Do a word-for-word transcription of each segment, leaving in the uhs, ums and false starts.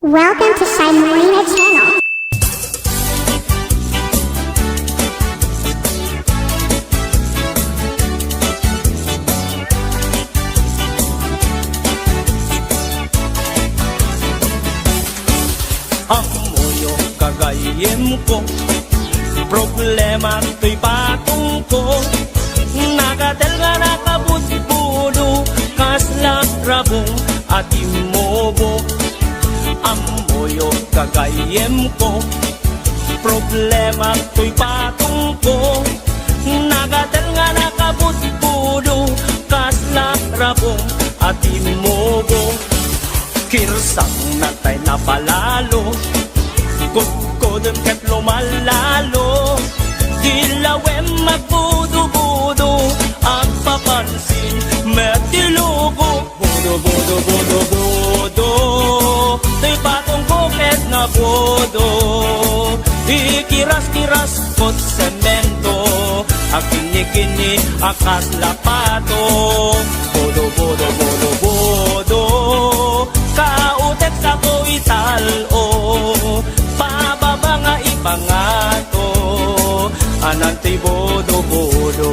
Welcome to Shine Molina Channel. Ammoyo, gagayyemko, problema toy patongko. Nagatel nga nakabudbudo, kasla rabong a timmubo. Ammoyo, gagayyemko, problema toy patongko. Nagatel nga nakabudbudo, kasla rabong a timmubo. Kirsang natay napalalo, kudkudem ket lumallalo. Dilawem agbudobudo, agpapansin met ti lugo. Budo, budo, budo, budo, toy patongko ket nabudo. Ikiras-kiras ket semento, agkinni-kinni a kasla pato. Budo, budo, budo, budo, kautek sa ko ital-o. Pababa nga ipangato, anan ti budo-budo.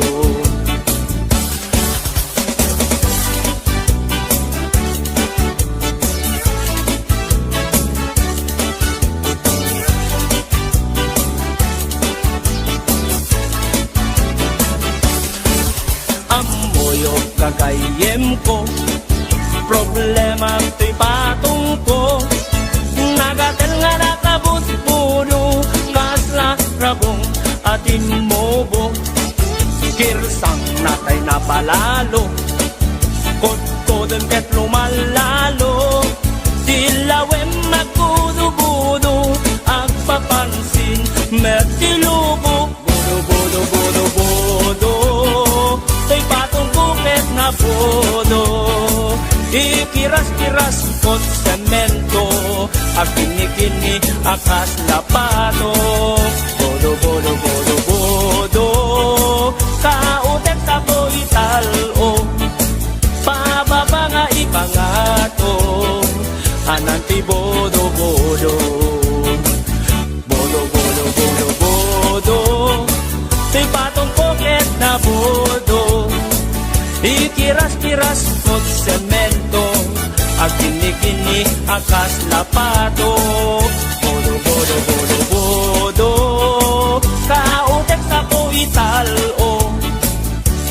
Ammoyo, gagayyemko, problema toy patongko. Nagatel nga nakabudbudo, kasla rabong a timmubo. Kirsang natay napalalo, kudkudem ket lumallalo. Dilawem agbudobudo, agpapansin met ti lugo. Budo, budo, budo, budo, toy patongko ket nabudo. Ikiras-kiras ket semento, agkinni-kinni a kasla pato. Budo, budo, budo, budo, kautek sa ko ital-o. Pababa nga ipangato, anan ti budo-budo. Budo, budo, budo, budo, ti patongko ket nabudo. Ikiras-kiras ket semento, agkinni-kinni a kasla pato. Budo, budo, budo, budo, kautek sa ko ital-o.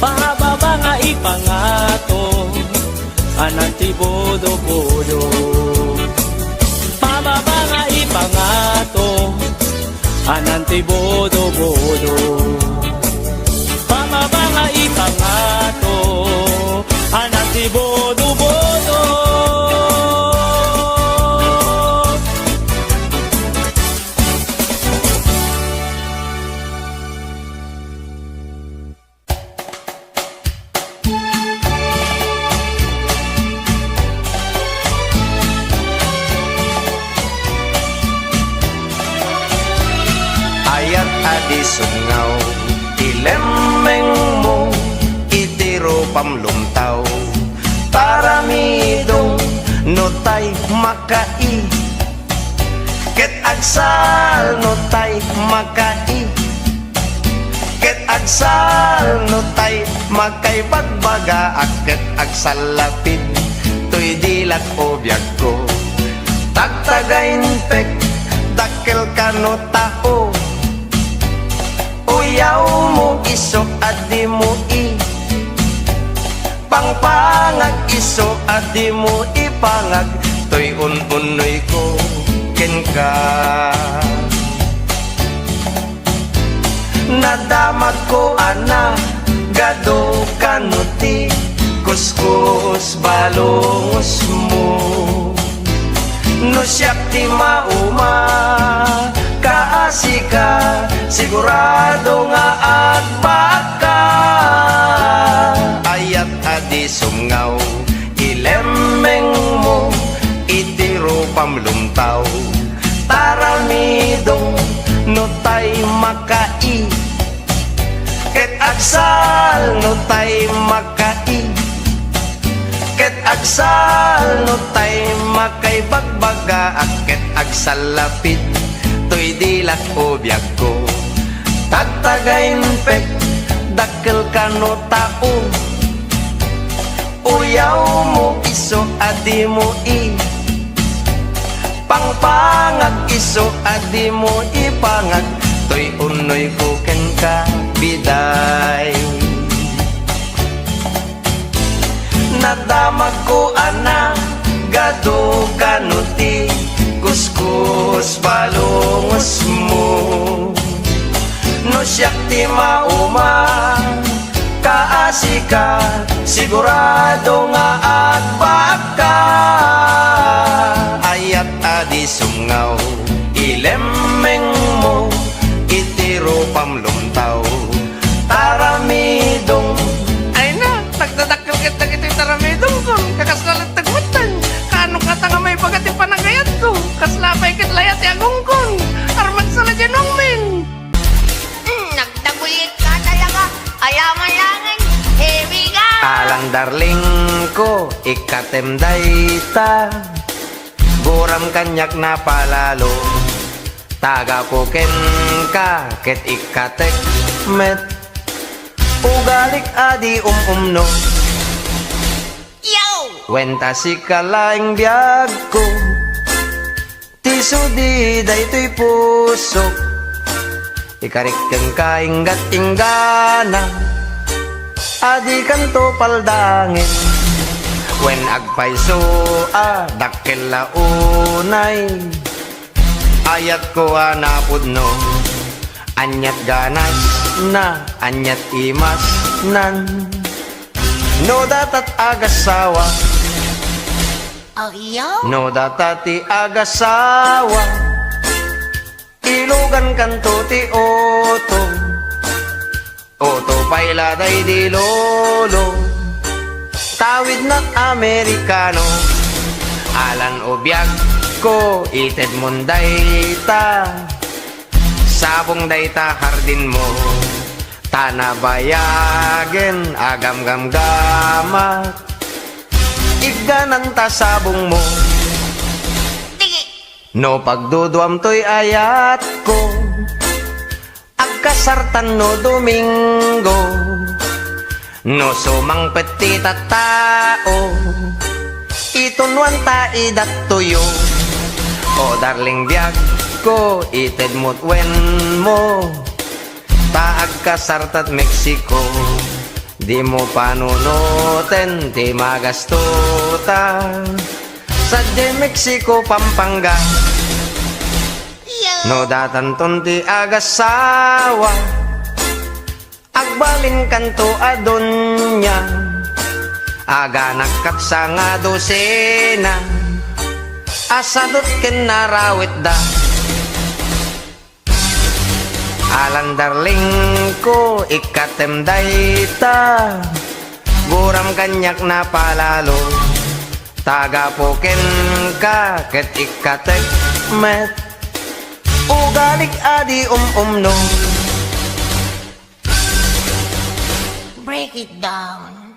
Pababa nga ipangato, anan ti budo-budo. Pababa nga ipangato, anan ti budo-budo. Pababa nga ipangato, anan ti budo-budo. Ayat a di sumngaw ti lemmengmo iti rupam lumtaw. Paramidong no tay makai, ket agsal no tay makai. Ket agsal no tay makaibagbaga, ket agsal lapid toy dilat o biagko. Tagtagainpek, dakkel kano tao. Uyawmo isu a dimo i pangpangag, isu a dimo ipangag toy un-unnoyko kenka. Nadamagko a nagadu kano ti kuskus balungosmo. No siak ti mauma, kaasika, sigurado nga agbaka. Ayat a di sumngaw, ilemmengmo iti rupam lumtaw. Taramidong no tay makai, ket agsal no tay makai. Ket agsal no tay makaibagbaga, ket agsallapit toy dilak o biagko. Tagtagainpek, dakkel kano tao. Uyawmo isu a dimo i pangpangag, isu a dimo ipangag toy unnoyko kenka, biday. Nadamagko a nagadu kano ti kuskus balungosmo. No siak ti mauma, kaasika, sigurado nga agbaagka. Ayat a di sumngaw, ilemmengmo iti rupam lumtaw. Taramidong. Ay na, nagdadakkel ket dagitoy taramidongkon, kakasla latteg metten. Kaano kata nga maibaga ti panagayatko? Kasla pay ket layat ti agongkon. Armagsala diay nuangmin. Hmm, nagdagulit ka talaga. Ala man laeng, here we go. Alan darlingko, ikkatem dayta. Buram kaniak napalalo. Tagapo kenka ket ikkatek met. Ugalik a di um-umno. Yo! Wen ta sika laeng biagko. Ti sudi daytoy pusok. Ikarik kenka inggat inggana. A dikanto paldangin. Wen agpayso a dakkel la unay. Ayatko a napudno. Aniat ganasna, aniat imasnan. No datat agasawa. Ayo? No data ti agasawa. Ilugankanto ti oto. Oto pay la daydi lolo. Tawidnak Amerikano. Alan o biagko, itedmon dayta. Sabong dayta hardinmo. Ta nabayagen a gamgamgamak. Igganan ta sabongmo. Digi. No pagduduam toy ayatko. Agkasartan no Domingo. No sumangpet ti tattao, itunwan ta idattoyo. O darling biagko, itedmot wenmo. Ta agkasartat Mexico, dimo panunoten ti magastota. Sadiay Mexico, Pampanga. Yo. No datanton ti agasawa, agbalinkanto a donia. Aganakkat sanga dosena a sadot ken narawetda. Alan darlingko, ikkatem dayta. Buram kaniak napalalo. Tagapo kenka ket ikkatek met. Ugalik a di um-umno. Break it down.